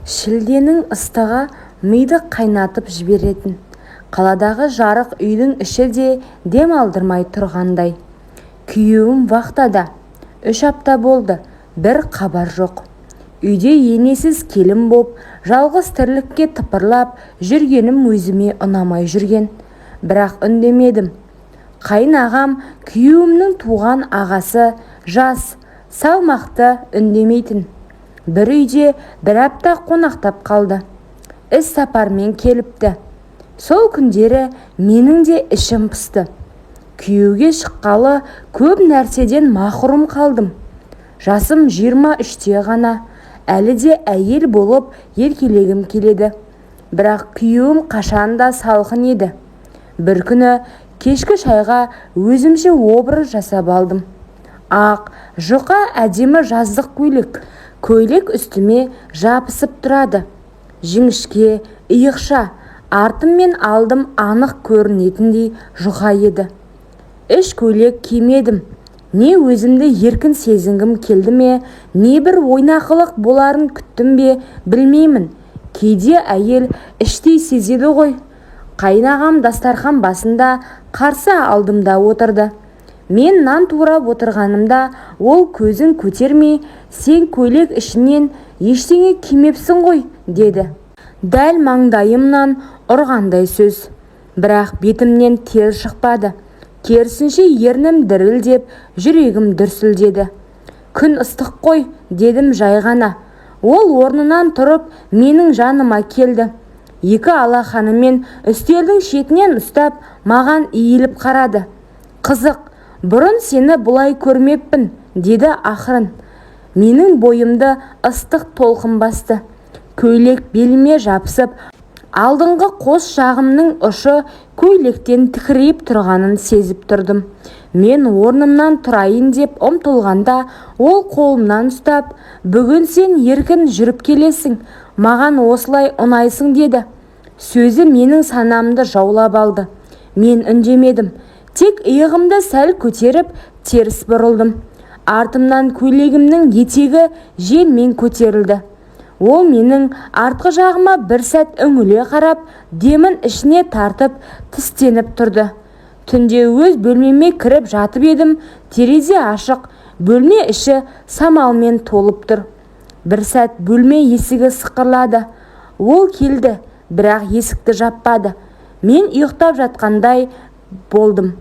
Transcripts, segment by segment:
Шілденің ыстығы миды қайнатып жіберетін. Қаладағы жарық үйдің іші де дем алдырмай тұрғандай. Күйеуім вахтада. 3 апта болды, бір хабар жоқ. Үйде енесіз келін боп, жалғыз тірлікке тыпырлап жүргенім өзіме ұнамай жүрген. Бірақ үндемедім. Қайын ағам, күйеуімнің туған ағасы, жас, салмақты, үндемейтін. Бір үйде бір апта қонақтап қалды. Іс сапармен келіпті. Сол күндері менің де ішім пысты. Күйеуге шыққалы көп нәрседен махрұм қалдым. Жасым 23-те ғана, әлі де әйел болып еркелегім келеді. Бірақ күйеуім қашанда салқын еді. Бір күні кешкі шайға өзімше образ жасап алдым. Ақ, жұқа, әдемі жаздық көйлек. Көйлек үстіме жабысып тұрады. Жіңішке, иықша, артым мен алдым анық көрінетіндей жұқа еді. Іш көйлек кимедім. Не өзімді еркін сезінгім келді ме, не бір ойнақылық боларын күттім бе, білмеймін. Кейде әйел іштей сезеді ғой. Қайын ағам дастархан басында қарсы алдымда отырды. Мен нан турап отырғанымда, ол көзін көтермей: "Сен көйлек ішінен ештеңе кимепсің ғой", – деді. Дәл маңдайымнан ұрғандай сөз. Бірақ бетімнен тер шықпады. Керісінше, ернім дірілдеп, жүрегім дүрсілдеді. "Күн ыстық қой", – дедім жай ғана. Ол орнынан тұрып, менің жаныма келді. Екі алақанымен үстелдің шетінен ұстап, маған иіліп қарады. "Қызық, бұрын сені бұлай көрмеппін", – деді ақырын. Менің бойымды ыстық толқын басты. Көйлек беліме жабысып, алдыңғы қос жағымның ұшы көйлектен тікірейіп тұрғанын сезіп тұрдым. Мен орнымнан тұрайын деп ұмтылғанда, ол қолымнан ұстап: "Бүгін сен еркін жүріп келесің, маған осылай ұнайсың", – деді. Сөзі менің санамды жаулап алды. Мен үндемедім, тек иығымды сәл көтеріп, теріс бұрылдым. Артымнан көйлегімнің етегі желмен көтерілді. Ол менің артқы жағыма бір сәт үңіле қарап, демін ішіне тартып, тістеніп тұрды. Түнде өз бөлмеме кіріп жатып едім, терезе ашық, бөлме іші самалмен толып тұр. Бір сәт бөлме есігі сықырлады. Ол келді, бірақ есікті жаппады. Мен ұйықтап жатқандай болдым.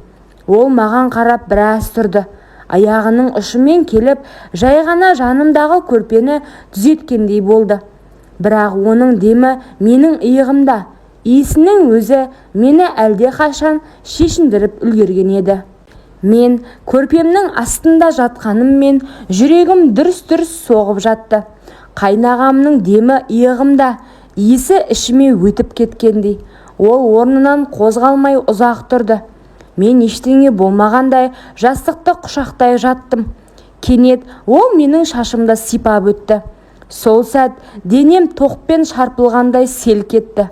Ол маған қарап біраз тұрды. Аяғының ұшымен келіп, жай ғана жанымдағы көрпені түзеткендей болды. Бірақ оның демі менің иығымда, иісінің өзі мені әлдеқашан шешіндіріп үлгерген еді. Мен көрпемнің астында жатқаныммен, жүрегім дүрс-дүрс соғып жатты. Қайынағамның демі иығымда, иісі ішіме өтіп кеткендей. Ол орнынан қозғалмай ұзақ тұрды. Мен ештеңе болмағандай жастықты құшақтай жаттым. Кенет ол менің шашымды сипап өтті. Сол сәт денем тоқпен шарпылғандай селк етті.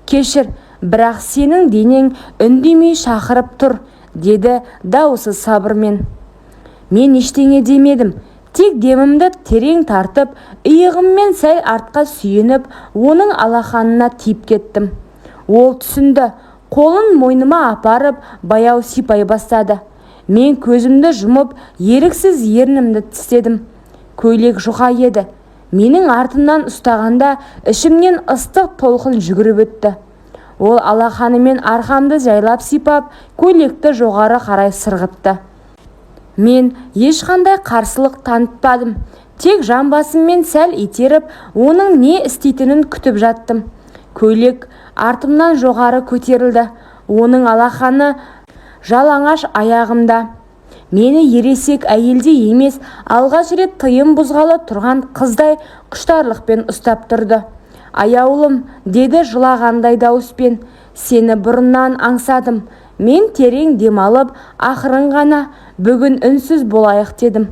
"Кешір, бірақ сенің денең үндемей шақырып тұр", – деді дауысы сабырмен. Мен ештеңе демедім, тек демімді терең тартып, иығыммен сәл артқа сүйеніп, оның алақанына тиіп кеттім. Ол түсінді. Қолын мойныма апарып, баяу сипай бастады. Мен көзімді жұмып, еріксіз ернімді тістедім. Көйлек жұқа еді. Менің артымнан ұстағанда, ішімнен ыстық толқын жүгіріп өтті. Ол алақанымен арқамды жайлап сипап, көйлекті жоғары қарай сырғытты. Мен ешқандай қарсылық танытпадым, тек жамбасыммен сәл итеріп, оның не істейтінін күтіп жаттым. Көйлек артымнан жоғары көтерілді. Оның алақаны жалаңаш аяғымда. Мені ересек әйелдей емес, алғаш рет тыйым бұзғалы тұрған қыздай құштарлықпен ұстап тұрды. "Аяулым", – деді жылағандай дауыспен, – сені бұрыннан аңсадым". Мен терең дем алып, ақырын ғана: "Бүгін үнсіз болайық", – дедім.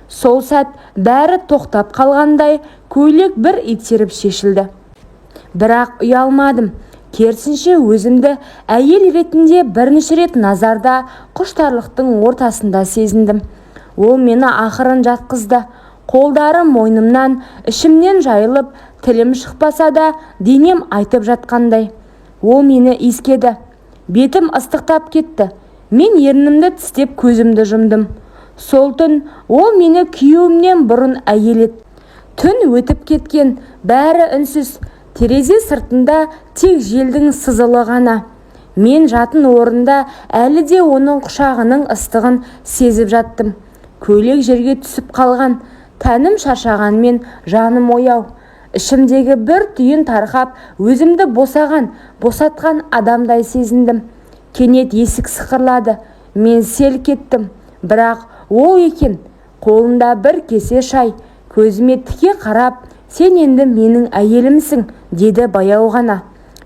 Сол сәт бәрі тоқтап қалғандай, көйлек бір итеріп шешілді. Бірақ ұялмадым. Керісінше, өзімді әйел ретінде бірінші рет назарда, құштарлықтың ортасында сезіндім. Ол мені ақырын жатқызды. Қолдары мойнымнан, ішімнен жайылып, Тілім шықпаса да, денем айтып жатқандай. Ол мені иіскеді. Бетім ыстықтап кетті. Мен ернімді тістеп, көзімді жұмдым. Сол түн ол мені күйеуімнен бұрын әйел етті. Түн өтіп кеткен, бәрі үнсіз. Терезе сыртында тек желдің сызылы ғана. Мен жатын орында әлі де оның құшағының ыстығын сезіп жаттым. Көйлек жерге түсіп қалған. Тәнім шаршағанмен, жаным ояу. Ішімдегі бір түйін тарқап, өзімді босаған, босатқан адамдай сезіндім. Кенет есік сықырлады. Мен селк еттім. Бірақ ол екен. Қолында бір кесе шай. Көзіме тіке қарап, "Сен енді менің әйелімсің", – деді баяу ғана.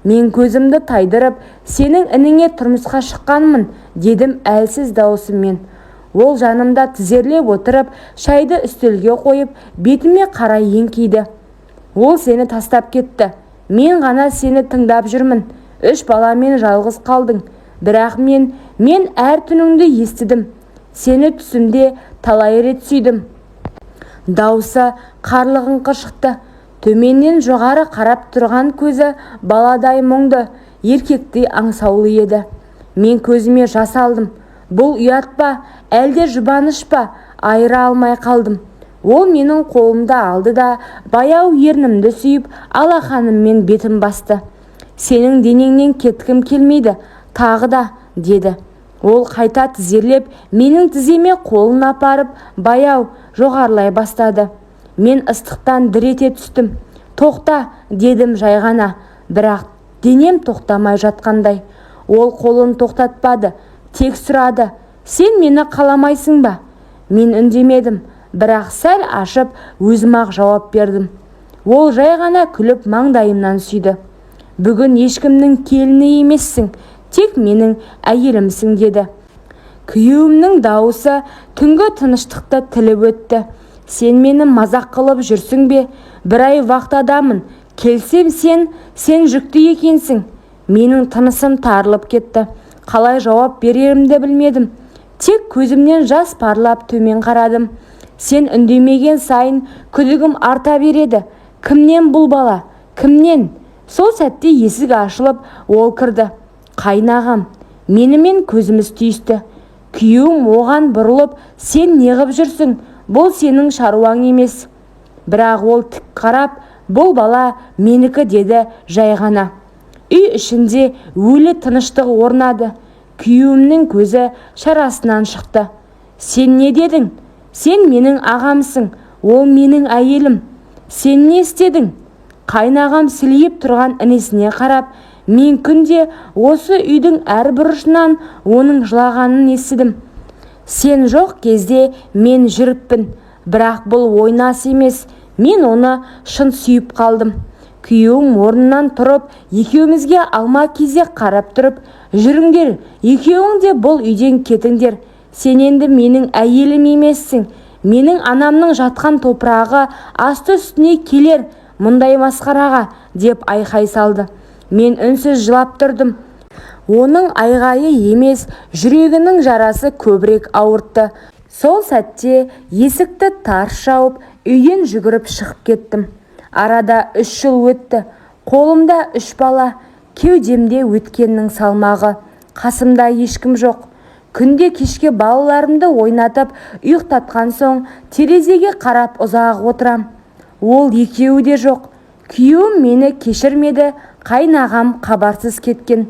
Мен көзімді тайдырып, "Сенің ініңе тұрмысқа шыққанмын", – дедім әлсіз даусыммен. Ол жанымда тізерлеп отырып, шайды үстелге қойып, бетіме қарай еңкейді. "Ол сені тастап кетті. Мен ғана сені тыңдап жүрмін. Үш баламен жалғыз қалдың. Бірақ мен әр түніңді естідім. Сені түсімде талай рет сүйдім". Даусы қарлығыңқы шықты. Төменнен жоғары қарап тұрған көзі баладай мұңды, еркектей аңсаулы еді. Мен көзіме жас алдым. Бұл ұят па, әлде жұбаныш па, айыра алмай қалдым. Ол менің қолымды алды да, баяу ернімді сүйіп, алақанымен бетін басты. "Сенің денеңнен кеткім келмейді тағы да", – деді. Ол қайта тізерлеп, менің тіземе қолын апарып, баяу жоғарылай бастады. Мен ыстықтан дір ете түстім. "Тоқта", – дедім жай ғана, бірақ денем тоқтамай жатқандай. Ол қолын тоқтатпады, тек сұрады: "Сен мені қаламайсың ба?" Мен үндемедім, бірақ сәл ашып, өзім-ақ жауап бердім. Ол жай ғана күліп, маңдайымнан сүйді. "Бүгін ешкімнің келіні емессің, тек менің әйелімсің", – деді. Күйеуімнің дауысы түнгі тыныштықты тіліп өтті. "Сен мені мазақ қылып жүрсің бе? Бір ай вахтадамын. Келсем, сен жүкті екенсің". Менің тынысым тарылып кетті. Қалай жауап берерімді білмедім. Тек көзімнен жас парлап, төмен қарадым. "Сен үндемеген сайын күдігім арта береді. Кімнен бұл бала? Кімнен?" Сол сәтте есік ашылып, ол кірді. Қайын. Менімен көзіміз түйісті. Күйеуім оған бұрылып: "Сен неғып жүрсің? Бұл сенің шаруаң емес". Бірақ ол тік қарап, "Бұл бала менікі", – деді жай ғана. Үй ішінде өлі тыныштық орнады. Күйеуімнің көзі шарасынан шықты. "Сен не дедің? Сен менің ағамсың, ол менің әйелім. Сен не істедің?" Қайынағам сілейіп тұрған інісіне қарап: "Мен күнде осы үйдің әр бұрышынан оның жылағанын естідім. Сен жоқ кезде мен жүріппін. Бірақ бұл ойнас емес, мен оны шын сүйіп қалдым". Күйеуім орнынан тұрып, екеумізге алма-кезек қарап тұрып: "Жүріңдер, екеуің де бұл үйден кетіңдер. Сен енді менің әйелім емессің. Менің анамның жатқан топырағы асты-үстіне келер мұндай масқараға", – деп айқай салды. Мен үнсіз жылап тұрдым. Оның айғайы емес, жүрегінің жарасы көбірек ауыртты. Сол сәтте есікті тарс жауып, үйден жүгіріп шығып кеттім. Арада 3 жыл өтті. Қолымда үш бала, кеудемде өткеннің салмағы. Қасымда ешкім жоқ. Күнде кешке балаларымды ойнатып, ұйықтатқан соң, терезеге қарап ұзақ отырам. Ол екеуі де жоқ. Күйеуім мені кешірмеді, қайынағам хабарсыз кеткен.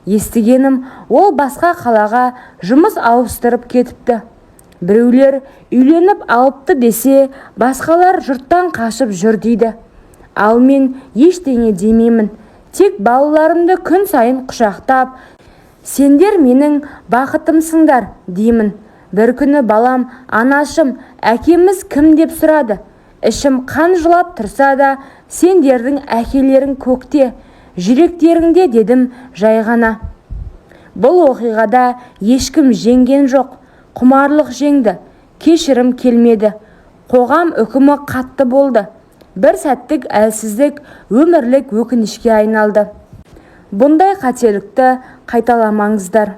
Естігенім, ол басқа қалаға жұмыс ауыстырып кетіпті. Біреулер үйленіп алыпты десе, басқалар жұрттан қашып жүр дейді. Ал мен ештеңе демеймін. Тек балаларымды күн сайын құшақтап, "Сендер менің бақытымсыңдар", – деймін. Бір күні балам: "Анашым, әкеміз кім?" – деп сұрады. Ішім қан жылап тұрса да, "Сендердің әкелерің көкте, жүректеріңде", – дедім жай ғана. Бұл оқиғада ешкім жеңген жоқ. Құмарлық жеңді. Кешірім келмеді. Қоғам үкімі қатты болды. Бір сәттік әлсіздік өмірлік өкінішке айналды. Бұндай қателікті қайталамаңыздар.